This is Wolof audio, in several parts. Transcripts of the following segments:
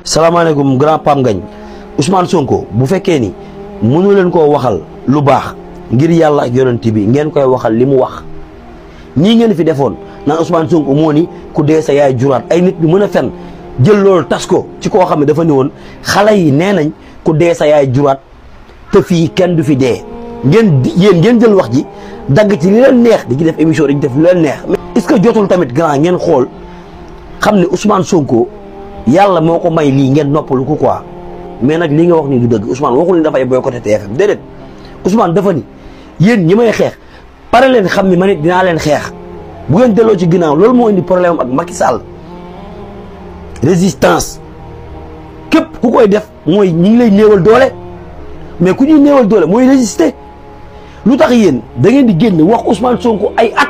salaamaaleykum grand Pam Ngagne Ousmane Sonko bu fekkee ni mënu leen koo waxal lu baax ngir yàlla ak yonent bi ngeen koy waxal li mu wax nii ngeen fi defoon naan Ousmane Sonko moo ni ku dee sa yaay juraat ay nit ñu mën a fen jël loolu tas ko ci koo xam ne dafa ni woon xale yi nee nañ ku dee sa yaay juraat te fii kenn du fi dee ngeen jël wax ji dagg ci li leen neex di ci def émission di ci def lu leen neex. est-ce que jotul tamit grand ngeen xool xam ne Ousmane Sonko yàlla moo ko may lii ngeen noppalu ko quoi mais nag li nga wax ni du dëgg Ousmane waxul ni dafay boycotté TFM déedéet Ousmane dafa ni yéen ñi may xeex pare leen xam ni man it dinaa leen xeex bu ngeen delloo ci ginnaaw loolu moo indi problème ak Macky Sall résistance képp ku koy def mooy ñi ngi lay néewal doole mais ku ñuy néewal doole mooy résister lu tax yéen da ngeen di génn wax Ousmane Sonko ay at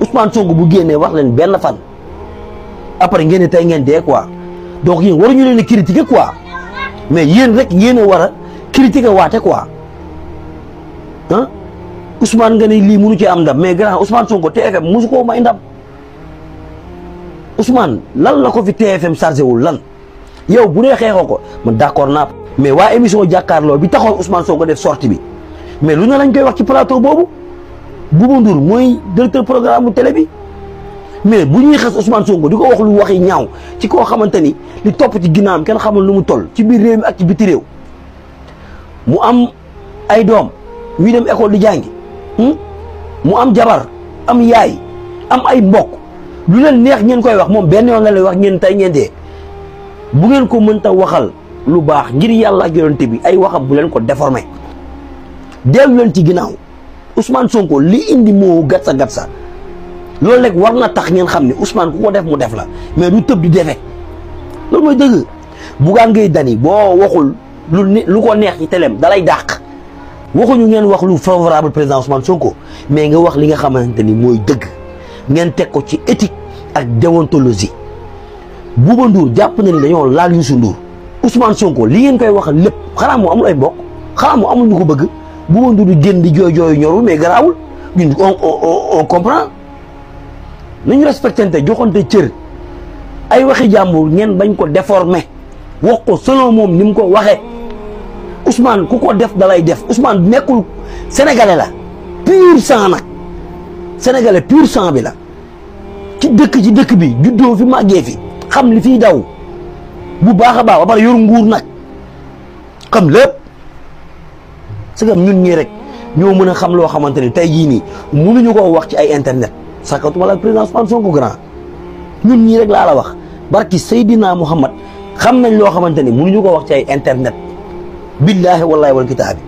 Ousmane Sonko bu génnee wax leen benn fan après ngeen ne tey ngeen dee quoi donc yéen waruñu leen a critiquer quoi mais yéen rek yéen a war a critiquer waate quoi ah Ousmane nga ne lii mënu ci am ndam mais grand Ousmane Sonko TFM mosu koo may ndam Ousmane lan la ko fi TFM chargé wul lan yow bu dee xeexoo ko man d'accord naa mais waa émission jàkkaarloo bi taxoon Ousmane Sonko def sortie bi mais lu ne lañ koy wax ci plateau boobu Bouba Ndour mooy directeur programme bu télé bi mais bu ñuy xas Ousmane Sonko di ko wax lu waxi ñaaw ci koo xamante ni li topp ci ginnaawam kenn xamul lu mu toll ci biir réew mi ak ci biti réew mu am ay doom ñuy dem école di jàngi mu am jabar am yaay am ay mbokk lu leen neex ngeen koy wax moom benn yoon la lay wax ngeen tey ngeen dee bu ngeen ko mënta waxal lu baax ngir yàlla ak yonent bi ay waxam bu leen ko déformé dellu leen ci ginnaaw Ousmane Sonko li indi moo gatsa loolu rek war na tax ngeen xam ne Ousmane ku ko def mu def la mais du tëb di defe loolu mooy dëgg Bougane Gueye Dany boo waxul lu ko neex ci teleem dalay dàq waxuñu ngeen wax lu favorable président Ousmane Sonko mais nga wax li nga xamante ni mooy dëgg ngeen teg ko ci éthique ak déontologie Bouba Ndour jàpp na ni dañoo laal Youssou Ndour Ousmane Sonko li ngeen koy waxal lépp xanaa moo amul ay mbokk xanaa moo amul ñu ko bëgg Bouba Ndour di génn di jooy ñorul mais garaawul ñun on comprend nañu respectante joxante cër ay waxi jàmbur ngeen bañ ko déformer wax ko selon moom ni mu ko waxee Ousmane ku ko def dalay def Ousmane nekkul sénégalais la pur sang nag sénégalais pur sang bi la ci dëkk bi juddoo fi màggee fi xam li fiy daw bu baax a baax ba pare yor nguur nag xam lépp c'est que ñun ñii rek ñoo mën a xam loo xamante ni tey jii nii mënuñu koo wax ci ay internet sakatuma la président Ousmane Sonko grand ñun ñii rek laa la wax barki Seydina Muhammad xam nañ loo xamante ni mënuñu ko wax ci ay internet billaahi wallaahi wal kitaabi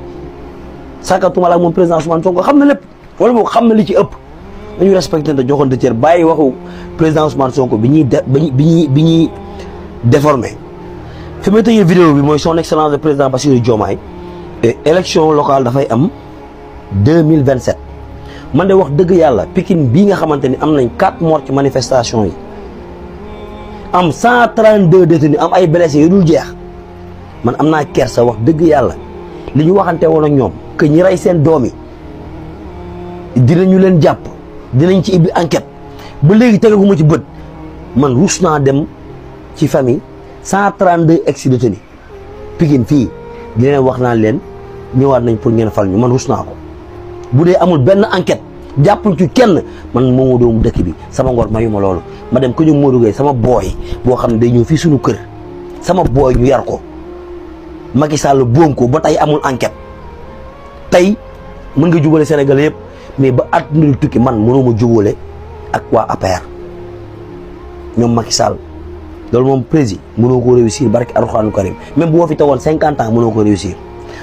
sakatuma la moom président Ousmane Sonko xam na lépp wala moom xam na li ci ëpp dañu respecté te joxoon de cër bàyyi waxu président Ousmane Sonko bi ñuy déformé fi may tëjee vidéo bi mooy son excellence le président Bassirou Diomaye élection locale dafay am 2027 man de wax dëgg yàlla Pikine bii nga xamante ni am nañ 4 morts ci manifestation yi am 132 détenus am ay blessés yu dul jeex man am naa kersa wax dëgg yàlla li ñu waxante woon ak ñoom que ñi rey seen doom yi dinañu leen jàpp dinañ ci ibbi enquête ba léegi tegaguma ci bët man rus naa dem ci famille 132 ex-détenus Pikine fii di leen wax naan leen ñëwaat nañ pour ngeen fal ñu man rus naa ko bu dee amul benn enquête jàppuñ ci kenn man moomu doomu dëkk bi sama ngor mayu ma loolu ma dem ko ñu Modou Gueye sama booy boo xam ne day ñëw fii suñu kër sama booy ñu yar ko Macky Sall boom ko ba tey amul enquête tey mën nga jubale Sénégal yëpp mais ba àdduna di tukki man mënoo ma jubale ak waa APR ñoom Macky Sall loolu moom président mënoo ko réussir barki Alxuraanu Karim même boo fi tegoon 50 ans mënoo ko réussir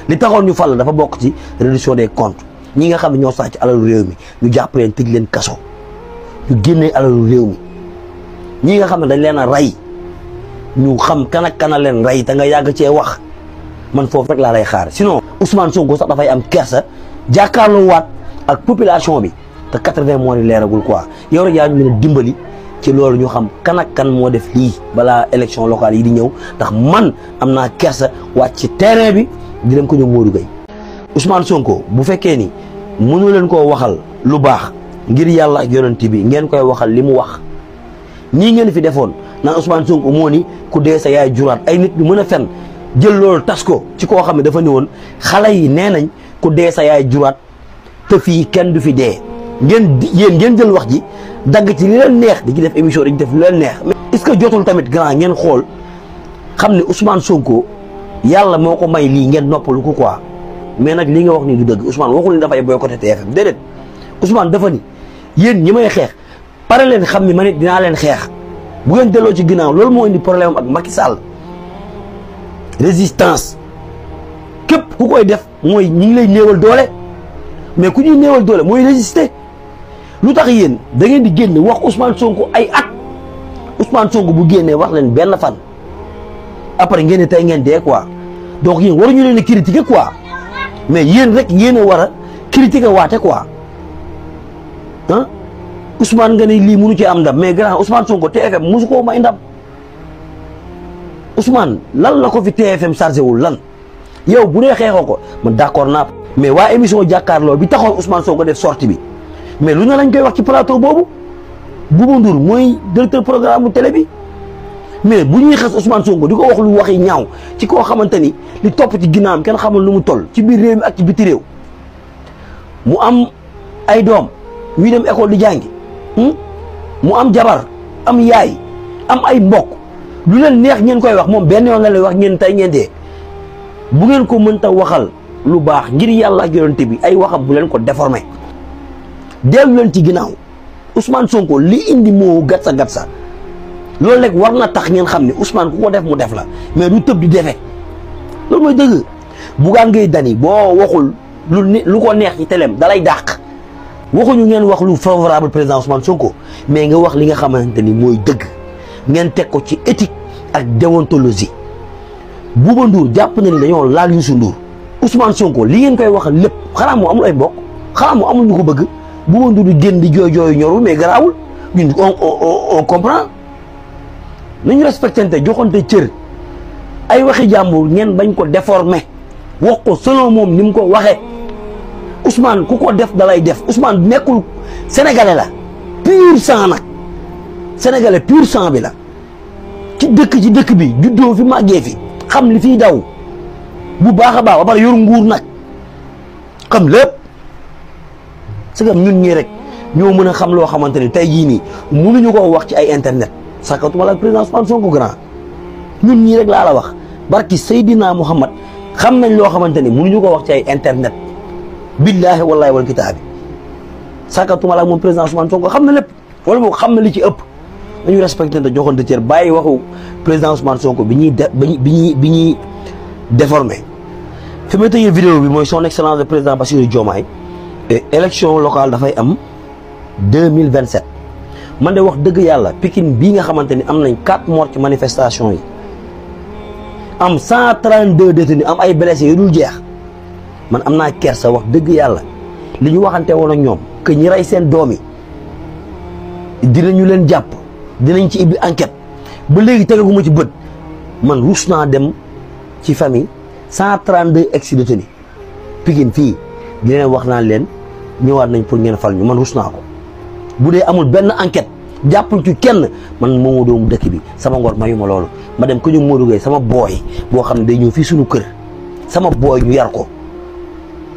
li taxoon ñu fal dafa bokk ci réduction des comptes ñi nga xam ne ñoo sàcc alalu réew mi ñu jàpp leen tëj leen kaso ñu génnee alalu réew mi ñi nga xam ne dañ leen a rey ñu xam kan ak kan a leen rey te nga yàgg cee wax man foofu rek laa lay xaar sinon Ousmane Sonko sax dafay am kersa jàkkaarloo waat ak population bi te 80 mois yi leeragul quoi yow rek yaa ñu mën a dimbali ci loolu ñu xam kan ak kan moo def lii balaa élection locale yi di ñëw ndax man am naa kersa wàcc ci terrain bi di leen ko ñëw Modou Gueye Ousmane Sonko bu fekkee ni mënu leen koo waxal lu baax ngir yàlla ak yonent bi ngeen koy waxal li mu wax nii ngeen fi defoon naan Ousmane Sonko moo ni ku dee sa yaay juraat ay nit ñu mën a fen jël loolu tas ko ci koo xam ne dafa ne woon xale yi nee nañ ku dee sa yaay juraat te fii kenn du fi dee ngeen jël wax ji dagg ci li leen neex di ci def émission dañu def lu leen neex. est-ce que jotul tamit grand ngeen xool xam ne Ousmane Sonko yàlla moo ko may lii ngeen noppalu ko quoi mais nag li nga wax nii du dëgg Ousmane waxul ni dafay boycotté TFM déedéet Ousmane dafa ni yéen ñi may xeex pare leen xam ni man it dinaa leen xeex bu ngeen delloo ci ginnaaw loolu moo indi problème ak Macky Sall résistance képp ku koy def mooy ñi ngi lay néewal doole mais ku ñuy néewal doole mooy résister lu tax yéen da ngeen di génn wax Ousmane Sonko ay at Ousmane Sonko bu génnee wax leen benn fan après ngeen ne tey ngeen dee quoi donc yéen waruñu leen a critiquer quoi mais yéen rek yéen a war a critiquer waate quoi ah Ousmane nga ne lii mënu ci am ndam mais grand Ousmane Sonko TFM mosu koo may ndam Ousmane lan la ko fi TFM chargé wul lan yow bu dee xeexoo ko man d'accord naa mais waa émission jàkkaarloo bi taxoon Ousmane Sonko def sortie bi mais lu ne lañ koy wax ci plateau boobu Bouba Ndour mooy directeur programme bu télé bi mais bu ñuy xas Ousmane Sonko di ko wax lu waxi ñaaw ci koo xamante ni li topp ci ginnaawam kenn xamul lu mu toll ci biir réew mi ak ci biti réew mu am ay doom ñuy dem école di jàngi mu am jabar am yaay am ay mbokk lu leen neex ngeen koy wax moom benn yoon la lay wax ngeen tey ngeen dee bu ngeen ko mënta waxal lu baax ngir yàlla ak yonent bi ay waxam bu leen ko déformé dellu leen ci ginnaaw Ousmane Sonko li indi moo gatsa loolu rek war na tax ngeen xam ne Ousmane ku ko def mu def la mais du tëb di defe loolu mooy dëgg. Bougane Gueye Dany boo waxul lu ko neex ci teleem dalay dàq waxuñu ngeen wax lu favorable président Ousmane Sonko mais nga wax li nga xamante ni mooy dëgg ngeen teg ko ci éthique ak déontologie. Bouba Ndour jàpp na ni dañoo laal Youssou Ndour Ousmane Sonko li ngeen koy waxal lépp xanaa moo amul ay mbokk xanaa moo amul ñu ko bëgg Bouba Ndour di génn di jooy ñorul mais garaawul ñun on comprend nañu respectante joxante cër ay waxi jàmbur ngeen bañ ko déformer wax ko selon moom ni mu ko waxee Ousmane ku ko def dalay def Ousmane nekkul sénégalais la pur sang nag sénégalais pur sang bi la ci dëkk bi juddoo fi màggee fi xam li fiy daw bu baax a baax ba pare yor nguur nag xam lépp c'est que ñun ñii rek ñoo mën a xam loo xamante ni tey jii nii mënuñu koo wax ci ay internet sakatuma la président Ousmane Sonko grand ñun ñii rek laa la wax barki Seydina Muhammad xam nañ loo xamante ni mënuñu ko wax ci ay internet billaahi wallaahi wal kitaabi sakatuma la moom président Ousmane Sonko xam na lépp wala moom xam na li ci ëpp dañu respecté te joxoon de cër bàyyi waxu président Ousmane Sonko bi ñuy déformé fi may tëjee vidéo bi mooy son excellence le président Bassirou Diomaye élection locale dafay am 2027 man de wax dëgg yàlla Pikine bii nga xamante ni am nañ 4 morts ci manifestation yi am 132 détenus am ay blessés yu dul jeex man am naa kersa wax dëgg yàlla li ñu waxante woon ak ñoom que ñi rey seen doom yi dinañu leen jàpp dinañ ci ibbi enquête ba léegi tegaguma ci bët man rus naa dem ci famille 132 ex-détenus Pikine fii di leen wax naan leen ñëwaat nañ pour ngeen fal ñu man rus naa ko bu dee amul benn enquête jàppuñ ci kenn man moomu doomu dëkk bi sama ngor mayu ma loolu ma dem ko ñu Modou Gueye sama booy boo xam ne day ñëw fii suñu kër sama booy ñu yar ko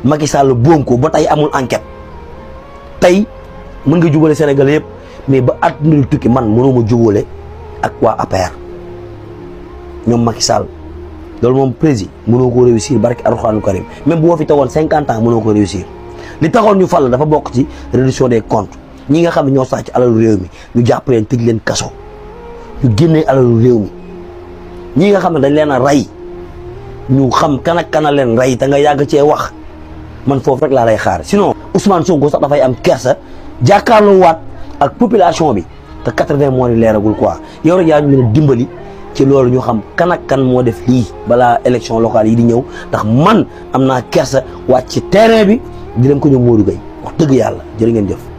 Macky Sall boom ko ba tey amul enquête tey mën nga jubale Sénégal yëpp mais ba àdduna di tukki man mënoo ma jubale ak waa APR ñoom Macky Sall loolu moom président mënoo ko réussir barki Alxuraanu Karim même boo fi tegoon 50 ans mënoo ko réussir li taxoon ñu fal dafa bokk ci réduction des comptes ñi nga xam ne ñoo sàcc alalu réew mi ñu jàpp leen tëj leen kaso ñu génnee alalu réew mi ñi nga xam ne dañ leen a rey ñu xam kan ak kan a leen rey te nga yàgg cee wax man foofu rek laa lay xaar sinon Ousmane Sonko sax dafay am kersa jàkkaarloo waat ak population bi te 80 mois yi leeragul quoi yow rek yaa ñu mën a dimbali ci loolu ñu xam kan ak kan moo def lii balaa élection locale yi di ñëw ndax man am naa kersa wàcc ci terrain bi di leen ko ñëw Modou Gueye wax dëgg yàlla jërë ngeen jëf.